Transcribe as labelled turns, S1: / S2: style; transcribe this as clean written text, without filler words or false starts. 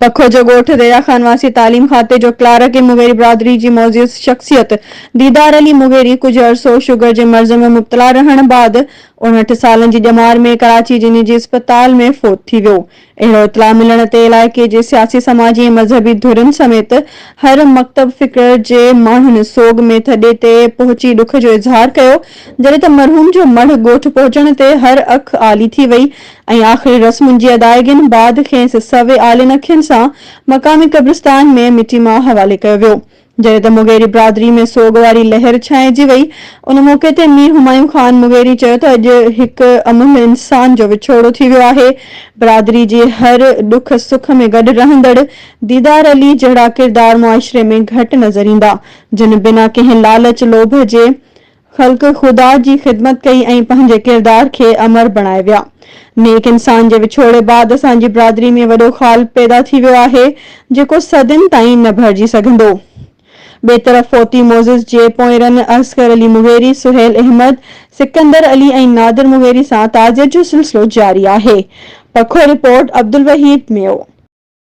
S1: پکو جو ڳوٺ دريا خان واسي تعليم کاتي جو ڪلارڪ ۽ مغيري برادري جي معزز شخصيت ديدار علي مغيري ڪجهه عرصو شگر جي مرض ۾ مبتلا رهڻ بعد 59 سالن جي ڄمار ۾ ڪراچي جي نجي اسپتال ۾ فوت ٿي ويو. اهڙو اطلاع ملڻ تي علائقي جي سياسي سماجي ۽ مذهبي ڌرين سميت هر مڪتب فڪر جي ماڻهن سوڳ ۾ ٿڏي تي پهچي ڏک جو اظهار ڪيو جڏهن ته مرحوم جو مڙهه ڳوٺ پهچڻ تي هر اک آلي ٿي وئي ۽ آخري رسمن جي ادائگين بعد کيس سوين آلين اکين سان مقامي قبرستان ۾ مٽي ماء حوالي ڪيو ويو. جڏهن ته مغيري برادري ۾ سوڳ واري لهر ڇانئجي وئي. ان موقعي تي مير همايون خان مغيري چيو ته اڄ هڪ املهه انسان جو وڇوڙو ٿي ويو آهي. برادري جي هر ڏک سک ۾ گڏ رهندڙ ديدار علي جهڙا ڪردار معاشري ۾ گهٽ نظر ايندا، جن بنا ڪنهن لالچ لوڀ جي خلق خدا جي خدمت ڪئي ۽ پنهنجي ڪردار کي امر بڻائي ويا. نيڪ انسان جي وڇوڙي بعد اسان جي برادري ۾ وڏو خال پيدا ٿي ويو آهي، جيڪو صدين تائين نه ڀرجي سگهندو. ٻئي طرف فوتي معزز جي پوئيرن اصغر علي مغيري، سهيل احمد، سڪندر علي ۽ نادر مغيري سان تعزيت جو سلسلو جاري آهي. پکو رپورٽ، عبدالوحيد ميئو.